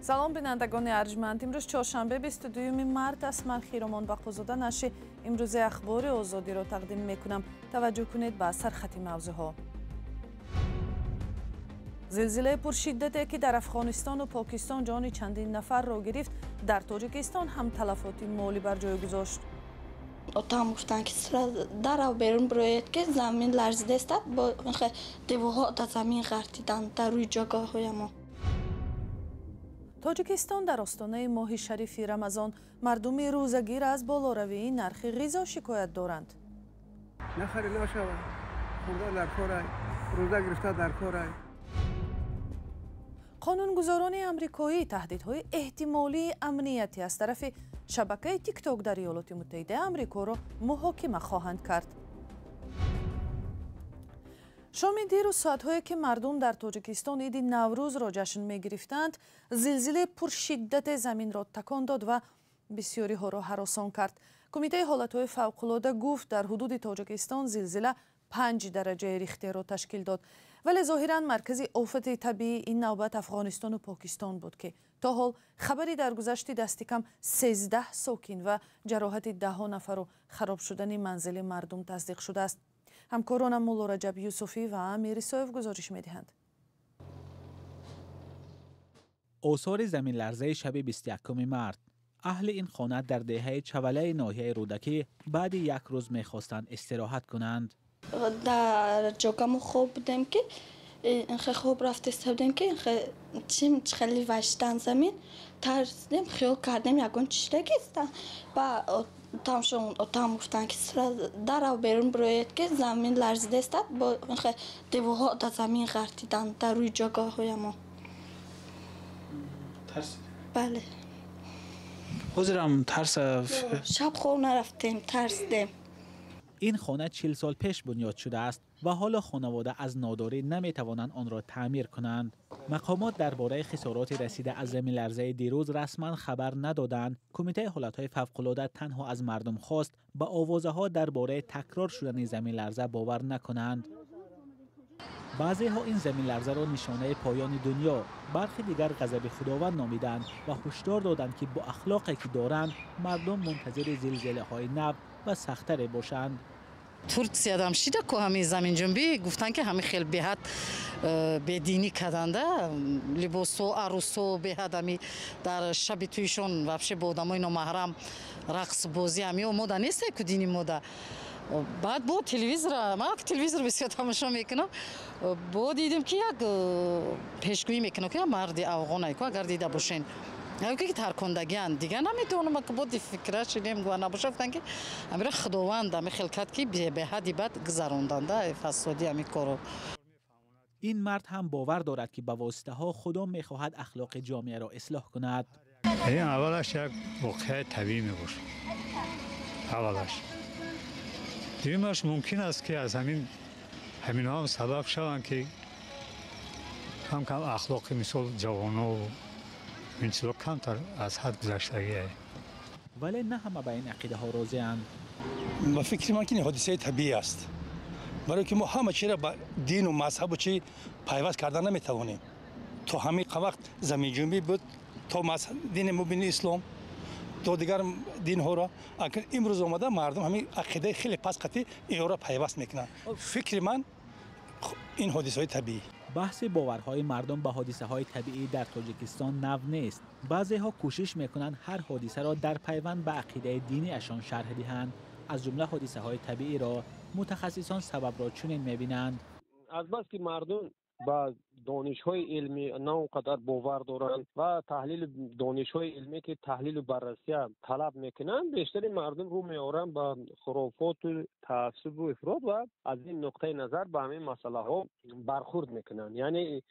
Салом, бинандагони арҷманд. Имрӯз чоршанбе, 22 март аст. Ман Хиромон Бақозода нашри имрӯзи Ахбори Озодиро тақдим мекунам. Таваҷҷӯҳ кунед ба сархати мавзӯъҳо. Зилзилаи пуршиддате, ки дар Афғонистону Покистон ҷони чандин нафарро гирифт, дар Тоҷикистон ҳам талафоти молӣ бар ҷой гузошт. Отам гуфтанд, ки дарав берун бироед, ки замин ларзидастад, бо деворҳо дар замин ғартиданд дар рӯи ҷойгоҳҳоямон. Тоҷикистон дар остонаи моҳи шарифи Рамазон, мардуми рӯзагир аз болоравии нархи ғизо шикоят доранд. Нахари нашавад, хӯрда дар корай, рӯза гирифта дар корай. Қонунгузорони амрикоӣ таҳдидҳои эҳтимолии амниятӣ аз тарафи шабакаи Тикток дар Иёлоти Муттаҳидаи Амрикоро муҳокима хоҳанд кард. Шоми дирӯз, соатҳое ки мардум дар Тоҷикистон иди Наврӯзро ҷашн мегирифтанд, зилзилаи пуршиддате заминро такон дод ва бисёриҳоро ҳаросон кард. Кумитаи ҳолатҳои фавқулода гуфт, дар ҳудуди Тоҷикистон зилзила 5 дараҷаи Рихтерро ташкил дод, вале зоҳиран маркази офати табиӣ ин навбат Афғонистону Покистон буд, ки то ҳол хабари даргузашти дасти кам 13 сокин ва ҷароҳати даҳҳо нафару хароб шудани манзили мардум тасдиқ шудааст. Ҳамкоронам Мулло Раҷаб Юсуфӣ ва Амир Исоев гузориш медиҳанд. Осори заминларзаи шаби 21 март. Аҳли ин хона дар деҳаи Чавалаи ноҳияи Рӯдакӣ баъди як рӯз мехостанд истироҳат кунанд. Дар ҷогамо хоб будем, ки инхе хоб рафтеста будем, ки инхе чим хеле вашидан замин, тарсидем, хиёл кардем, ягон чиштагиста. Ба отамшон отам гуфтанд, ки дарав берун бироед, ки замин ларзидастад, бо инхе деворҳо дар замин ғартиданд дар рӯи ҷойгоҳҳоямон. Бале. Ҳозирам тарса? Шаб хоб нарафтем, тарсидем. Ин хона 40 сол пеш бунёд шудааст ва ҳоло хонавода аз нодорӣ наметавонанд онро таъмир кунанд. Мақомот дар бораи хисороти расида аз заминларзаи дирӯз расман хабар надоданд. Кумитаи ҳолатҳои фавқулода танҳо аз мардум хост, ба овозаҳо дар бораи такрор шудани заминларза бовар накунанд. Баъзеҳо ин заминларзаро нишонаи поёни дунё, бархи дигар ғазаби Худованд номиданд ва ҳушдор доданд, ки бо ахлоқе ки доранд, мардум мунтазири зилзилаҳои нав ва сахттаре бошанд. Турсиядам шида ку ҳамин заминҷунбӣ, гуфтанд, ки ҳамин хел беҳад бединӣ карданда, либосо, арӯсо беҳад ҳами дар шаби туишон вообще бо одамои номаҳрам рақсбозӣ, ҳами мода несте ку дини мода. Баъд бо телевизора, ман телевизор бисёр тамошо мекунам, бо дидем, ки як пешгӯӣ мекунам, ки як марди афғонае ку, агар дида бошен, ки таркондагианд, дигар наметавонам, бо фикра шудем, гуа набоша, гуфтанд, ки амира Худованд ами хел кард, ки беҳади бад гузаронданда фасоди ами корро. Ин мард ҳам бовар дорад, ки ба воситаҳо Худо мехоҳад ахлоқи ҷомеаро ислоҳ кунад. Ин аввалаш як воқеаи табиӣ мебошад аввалаш. Дуюмаш, мумкин аст, ки аз ҳаминҳо ҳам сабаб шаванд, ки кам кам ахлоқи, мисол, ҷавоно ин чизо камтар аз ҳад гузаштагие. Вале на ҳама ба ин ақидаҳо розианд. Ба фикри ман, ки ин ҳодисаи табиӣ аст, барое ки мо ҳама чиро ба дину мазҳабу чи пайваст карда наметавонем. То ҳамин вақт заминҷунбӣ буд, то дини мубини ислом, то дигар динҳоро. Имрӯз омада мардум ҳамин ақидаи хеле паст қатӣ инҳоро пайваст мекунанд. Фикри ман, ин ҳодисаҳои табиӣ. Баҳси боварҳои мардум ба ҳодисаҳои табиӣ дар Тоҷикистон нав нест. Баъзеҳо кӯшиш мекунанд, ҳар ҳодисаро дар пайванд ба ақидаи диниашон шарҳ диҳанд, аз ҷумла ҳодисаҳои табииро. Мутахассисон сабабро чунин мебинанд. Азбаски мардум ба донишҳои илмӣ на он қадар бовар доранд ва таҳлили донишҳои илмӣ, ки таҳлилу баррасия талаб мекунанд, бештари мардум рӯ меоранд ба хурофоту таассубу ифрот ва аз ин нуқтаи назар ба ҳамин масъалаҳо бархурд мекунанд, яъне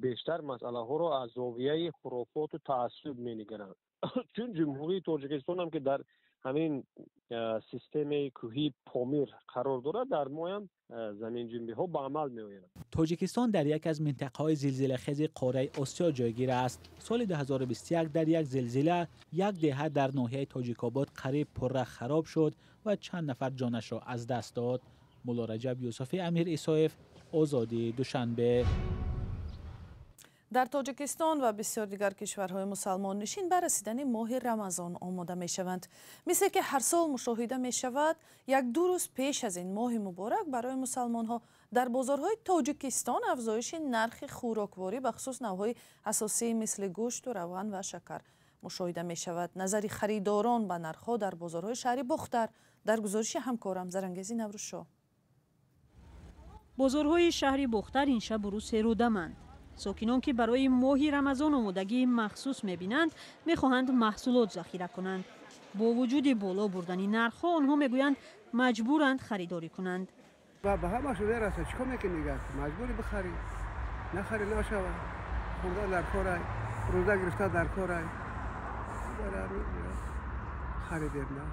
бештар масъалаҳоро аз зовияи хурофоту таассуб менигаранд. Чун Ҷумҳурии Тоҷикистонам, ки дар ҳамин системаи кӯҳии Помир қарор дорад, дар моям заминҷунбиҳо ба амал меоянд. Тоҷикистон дар яке аз минтақаҳои зилзилахези қораи Осиё ҷойгир аст. Соли 2021 дар як зилзила як деҳа дар ноҳияи Тоҷикобод қариб пурра хароб шуд ва чанд нафар ҷонашро аз даст дод. Мулло Раҷаб Юсуфӣ, Амир Исоев, Озодӣ, Душанбе. Дар Тоҷикистон ва бисёр дигар кишварҳои мусалмоннишин ба расидани моҳи Рамазон омода мешаванд. Мисле ки ҳар сол мушоҳида мешавад, як-ду рӯз пеш аз ин моҳи муборак барои мусалмонҳо дар бозорҳои Тоҷикистон афзоиши нархи хӯрокворӣ, бахусус навъҳои асосии мисли гӯшту равған ва шакар мушоҳида мешавад. Назари харидорон ба нархҳо дар бозорҳои шаҳри Бохтар дар гузориши ҳамкорам Зарангези Наврӯзшо. Бозорҳои шаҳри Бохтар ин шабу рӯз серодаманд. Сокинон, ки барои моҳи Рамазон омодагии махсус мебинанд, мехоҳанд маҳсулот захира кунанд. Бо вуҷуди боло бурдани нархҳо, онҳо мегӯянд, маҷбуранд харидорӣ кунанд. Ба ҳамашу мерасад, чӣ кор мекунӣ дигар? Маҷбурӣ бихарӣ, нахарӣ нашавад. Хӯрдан дар корай, рӯза гирифта дар корай, харидем на.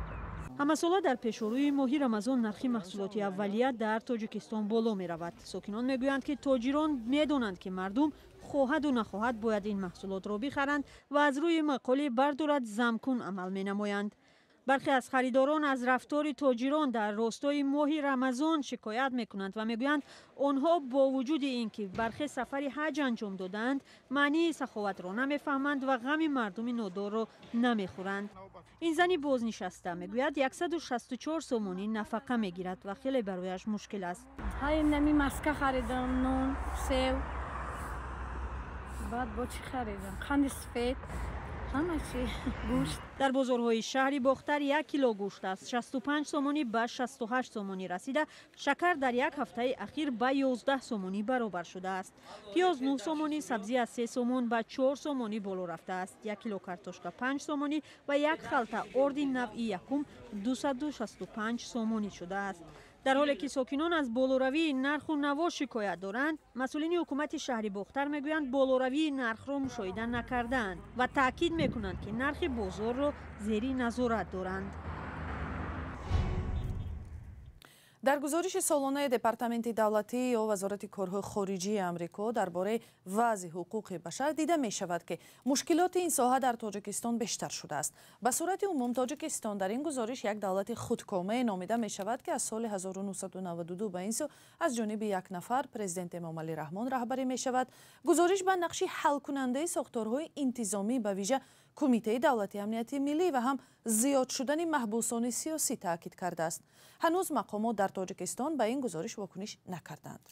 Ҳамасола дар пешорӯи моҳи Рамазон нархи маҳсулоти аввалия дар Тоҷикистон боло меравад. Сокинон мегӯянд, ки тоҷирон медонанд, ки мардум хоҳаду нахоҳад бояд ин маҳсулотро бихаранд ва аз рӯи мақоли бардорад замкун амал менамоянд. Бархе аз харидорон аз рафтори тоҷирон дар ростои моҳи Рамазон шикоят мекунанд ва мегӯянд, онҳо бо вуҷуди ин ки бархе сафари ҳаҷ анҷом додаанд, маънии саховатро намефаҳманд ва ғами мардуми нодорро намехӯранд. Ин зани бознишаста мегӯяд, 164 сомонӣ нафақа мегирад ва хеле барояш мушкил аст. Нами маска харидам, нон, сев, баъд бо чӣ харидам, қанди сафед, ҳама чи, гӯшт. Дар бозорҳои шаҳри Бохтар 1 кило гӯшт аз 65 сомонӣ ба 68 сомонӣ расида, шакар дар як ҳафтаи ахир ба 11 сомонӣ баробар шудааст. Пиёз 9 сомонӣ, сабзӣ аз 3 сомон ба 4 сомонӣ боло рафтааст. 1 кило картошка 5 сомонӣ ва як халта орди навъи якум 265 сомонӣ шудааст. Дар ҳоле ки сокинон аз болоравии нарху наво шикоят доранд, масъулини ҳукумати шаҳри Бохтар мегӯянд, болоравии нархро мушоҳида накардаанд ва таъкид мекунанд, ки нархи бозорро зери назорат доранд. Дар гузориши солонаи Департаменти давлатӣ ё Вазорати корҳои хориҷии Амрико дар бораи вазъи ҳуқуқи башар дида мешавад, ки мушкилоти ин соҳа дар Тоҷикистон бештар шудааст. Ба сурати умум Тоҷикистон дар ин гузориш як давлати худкомае номида мешавад, ки аз соли 1992 ба ин сӯ аз ҷониби як нафар, президент Эмомалӣ Раҳмон, раҳбарӣ мешавад. Гузориш ба нақши ҳалкунандаи сохторҳои интизомӣ, ба вижа Кумитаи давлати амнияти миллӣ ва ҳам зиёд шудани маҳбусони сиёсӣ таъкид кардааст. Ҳанӯз мақомот дар Тоҷикистон ба ин гузориш вокуниш накарданд.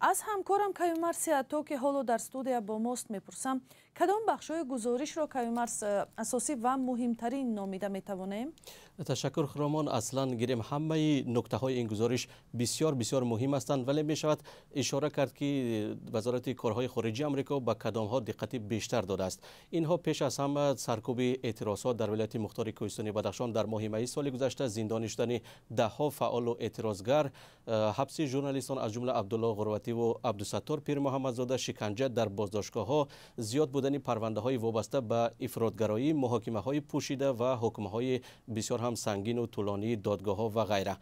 Аз ҳамкорам Каюмарс Сиато, ки ҳоло дар студия бо мост, мепурсам, кадом бахшҳои гузоришро, Каюмарс, асосӣ ва муҳимтарин номида метавонем? Ташаккур, Хиромон. Аслан гирем, ҳамаи нуктаҳои ин гузориш бисёр бисёр муҳим ҳастанд, вале мешавад ишора кард, ки Вазорати корҳои хориҷии Амрико ба кадомҳо диққати бештар додааст. Инҳо пеш аз ҳама саркӯби эътирозҳо дар вилояти мухтори Кӯҳистони Бадахшон дар моҳи майи соли гузашта, зиндонӣ шудани даҳҳо фаъолу эътирозгар, ҳабси журналистон аз ҷумла Абдулло Ғурвативу Абдусаттор Пирмуҳаммадзода, шиканҷа дар боздоштгоҳҳо, зиёд будани парвандаҳои вобаста ба ифротгароӣ, муҳокимаҳои пӯшида ва ҳукмҳои бисёр ҳам сангину тӯлонии додгоҳҳо ва ғайра.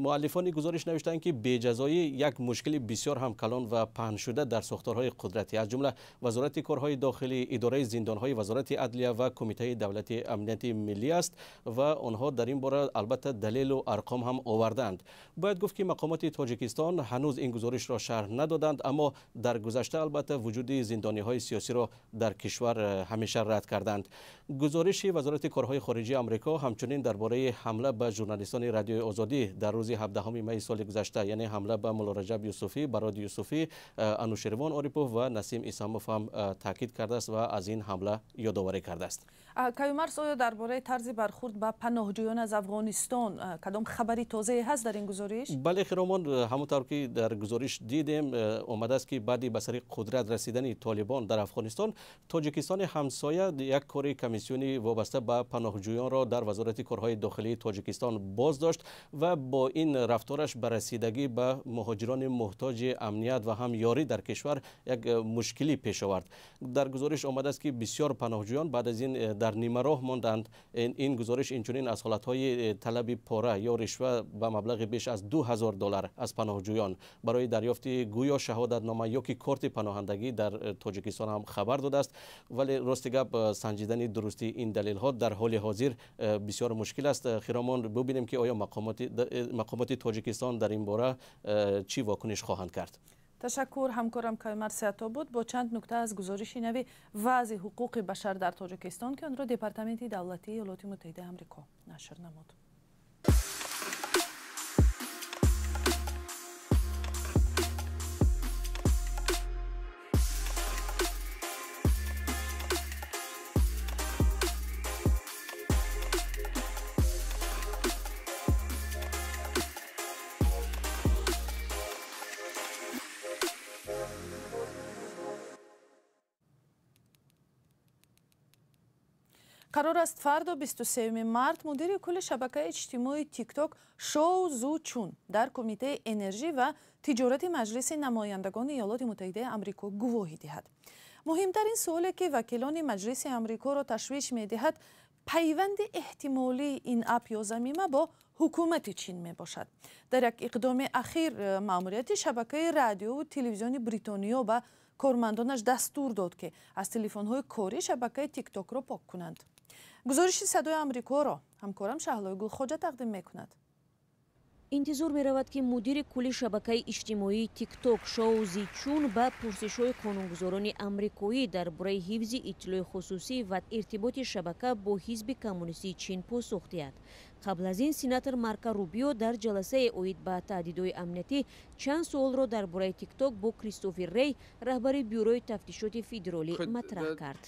Муаллифони гузориш навиштанд, ки беҷазоӣ як мушкили бисёр ҳам калон ва паҳншуда дар сохторҳои қудратӣ, аз ҷумла Вазорати корҳои дохилӣ, идораи зиндонҳои Вазорати адлия ва Кумитаи давлати амнияти миллӣ аст ва онҳо дар ин бора албатта далелу арқом ҳам овардаанд. Бояд гуфт, ки мақомоти Тоҷикистон ҳанӯз ин гузоришро шарҳ надоданд, аммо дар гузашта албатта вуҷуди зиндониҳои сиёсиро дар кишвар ҳамеша рад карданд. Гузориши Вазорати корҳои хориҷии Амрико ҳамчунин дар бораи ҳамла ба журналистони Радиои Озодӣ дар рӯзи 17 майи соли гузашта, яъне ҳамла ба Муллораҷаб Юсуфӣ, Барод Юсуфӣ, Анушервон Орипов ва Насим Исамов ҳам таъкид кардааст ва аз ин ҳамла ёдоварӣ кардааст. Каюмарс, оё дар бораи тарзи бархурд ба паноҳҷӯён аз Афғонистон кадом хабари тозае ҳаст дар ин гузориш? Бале, Хиромон, ҳамон тавр ки дар гузориш дидем, омадааст, ки баъди ба сари қудрат расидани Толибон дар Афғонистон, Тоҷикистони ҳамсоя як кори комиссиони вобаста ба паноҳҷӯёнро дар Вазорати корҳои дохилии Тоҷикистон боздошт ва бо ин рафтораш ба расидагӣ ба муҳоҷирони муҳтоҷи амният ва ҳам ёрӣ дар кишвар як мушкилӣ пеш овард. Дар гузориш омадааст, ки бисёр паноҳҷӯён баъд аз ин дар нимароҳ монданд. Ин гузориш инчунин аз ҳолатҳои талаби пора ё ришва ба маблағи беш аз 2000 доллар аз паноҳҷӯён барои дарёфти гӯё шаҳодатнома ё ки корти паноҳандагӣ дар Тоҷикистон ҳам хабар додааст. Вале рости гап, санҷидани дурустии ин далелҳо дар ҳоли ҳозир бисёр мушкил аст. Хиромон, бубинем, ки оё мақомоти Тоҷикистон дар ин бора чӣ вокуниш хоҳанд кард. Ташаккур. Ҳамкорам Каймар Сеато буд бо чанд нукта аз гузориши нави вазъи ҳуқуқи башар дар Тоҷикистон, ки онро Департаменти давлатии Иёлоти Муттаҳидаи Амрико нашр намуд. Қарор аст фардо 23 март мудири кулли шабакаи иҷтимоии Тикток Шоу Зу Чун дар Кумитаи энержӣ ва тиҷорати Маҷлиси намояндагони Иёлоти Муттаҳидаи Амрико гувоҳӣ диҳад. Муҳимтарин суоле ки вакилони Маҷлиси Амрикоро ташвиш медиҳад, пайванди эҳтимолии ин ап ё замима бо ҳукумати Чин мебошад. Дар як иқдоми ахир маъмурияти шабакаи радиову телевизиони Бритониё ба кормандонаш дастур дод, ки аз телефонҳои корӣ шабакаи Тиктокро пок кунанд. Гузориши Садои Амрикоро ҳамкорам Шаҳлои Гулхоҷа тақдим мекунад. Интизор меравад, ки мудири кулли шабакаи иҷтимоии Тикток Шоу Зи Чун ба пурсишҳои қонунгузорони амрикоӣ дар бораи ҳифзи иттилои хусусӣ ва иртиботи шабака бо ҳизби коммунистии Чин посух диҳад. Қабл аз ин сенатор Марко Рубио дар ҷаласаи оид ба таҳдидҳои амниятӣ чанд суолро дар бораи Тикток бо Кристофер Рей, раҳбари бюрои тафтишоти федералӣ, матраҳ кард.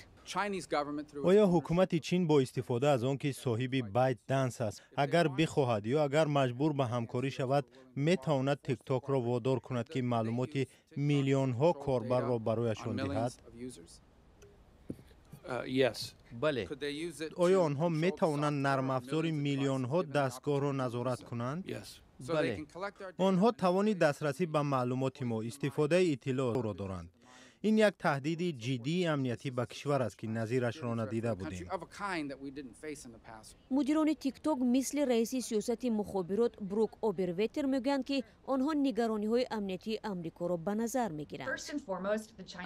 Оё ҳукумати Чин бо истифода аз он ки соҳиби ByteDance аст, агар бихоҳад ё агар маҷбур ба ҳамкорӣ шавад, метавонад Тиктокро водор кунад, ки маълумоти миллионҳо корбарро барояшон диҳад? Бале. Оё онҳо метавонанд нармафзори миллионҳо дастгоҳро назорат кунанд? Бале. Онҳо тавони дастрасӣ ба маълумоти мо, истифодаи иттилоотро доранд. Ин як таҳдиди ҷиддии амниятӣ ба кишвар аст, ки назирашро надида будем. Мудирони Тикток мисли раиси сиёсати мухобирот Брук Оберветер мегӯянд, ки онҳо нигарониҳои амниятии Амрикоро ба назар мегиранд.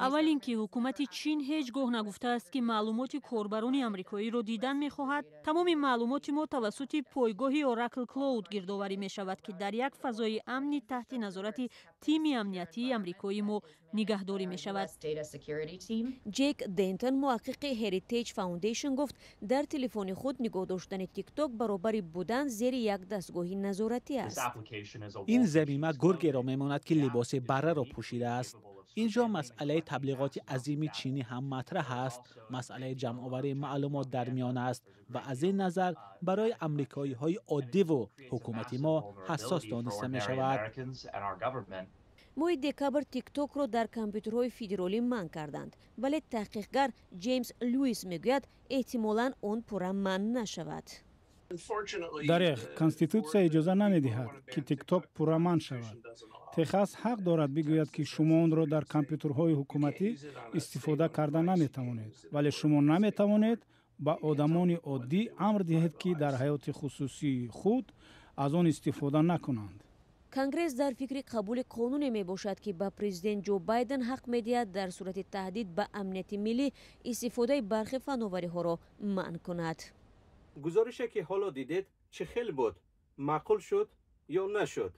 Аввал ин ки ҳукумати Чин ҳеҷ гоҳ нагуфтааст, ки маълумоти корбарони амрикоиро дидан мехоҳад. Тамоми маълумоти мо тавассути пойгоҳи Oracle Cloud гирдоварӣ мешавад, ки дар як фазои амни таҳти назорати тими амниятии амрикоии мо нигаҳдорӣ мешавад. Ҷек Дентон, муҳаққиқи Heritage Foundation, гуфт, дар телефони худ нигоҳ доштани Тикток баробари будан зери як дастгоҳи назоратӣ аст. Ин замима гургеро мемонад, ки либоси барраро пӯшидааст. Инҷо масъалаи таблиғоти азими чинӣ ҳам матраҳ аст. Масъалаи ҷамъоварии маълумот дар миён аст ва аз ин назар барои амрикоиҳои оддиву ҳукумати мо ҳассос дониста мешавад. Моҳи декабр Тиктокро дар компютерҳои федералӣ манъ карданд, вале таҳқиқгар Ҷеймс Луис мегӯяд, эҳтимолан он пурра манъ нашавад. Дареғ, конститутсия иҷоза намедиҳад, ки Тикток пурра манъ шавад. Техас ҳақ дорад бигӯяд, ки шумо онро дар компютерҳои ҳукуматӣ истифода карда наметавонед, вале шумо наметавонед ба одамони оддӣ амр диҳед, ки дар ҳаёти хусусии худ аз он истифода накунанд. Конгресс дар фикри қабули қонуне мебошад, ки ба президент Ҷо Байден ҳақ медиҳад дар сурати таҳдид ба амнияти миллӣ истифодаи бархе фановариҳоро манъ кунад. Гузорише ки ҳоло дидед чӣ хел буд? Маъқул шуд ё нашуд?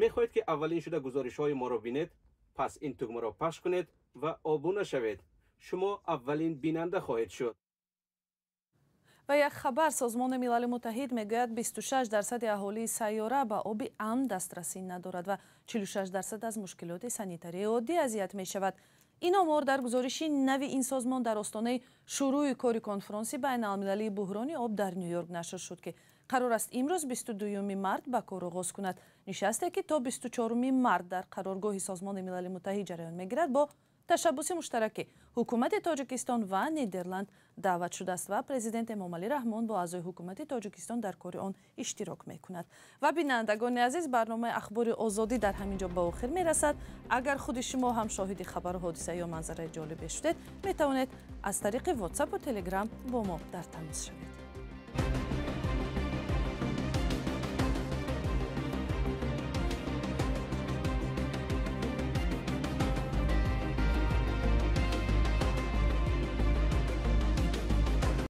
Мехоҳед, ки аввалин шуда гузоришҳои моро бинед? Пас ин тугмаро пахш кунед ва обуна шавед. Шумо аввалин бинанда хоҳед шуд. Ва як хабар: Созмони Милали Муттаҳид мегӯяд, 26% аҳолии сайёра ба оби амн дастрасӣ надорад ва 46% аз мушкилоти санитарии оддӣ азият мешавад. Ин омор дар гузориши нави ин созмон дар остонаи шурӯъи кори конфронси байналмилалии буҳрони об дар Ню-Йорк нашр шуд, ки қарор аст имрӯз 22 март ба кор оғоз кунад. Нишасте ки то 24 март дар қароргоҳи Созмони Милали Муттаҳид ҷараён мегирад, бо ташаббуси муштараки ҳукумати Тоҷикистон ва Нидерланд даъват шудааст ва президент Эмомалӣ Раҳмон бо аъзои ҳукумати Тоҷикистон дар кори он иштирок мекунад. Ва бинандагони азиз, барномаи Ахбори Озодӣ дар ҳамин ҷо ба охир мерасад. Агар худи шумо ҳам шоҳиди хабару ҳодиса ё манзараи ҷолибе шудед, метавонед аз тариқи WhatsApp-у Telegram бо мо дар тамос шавед.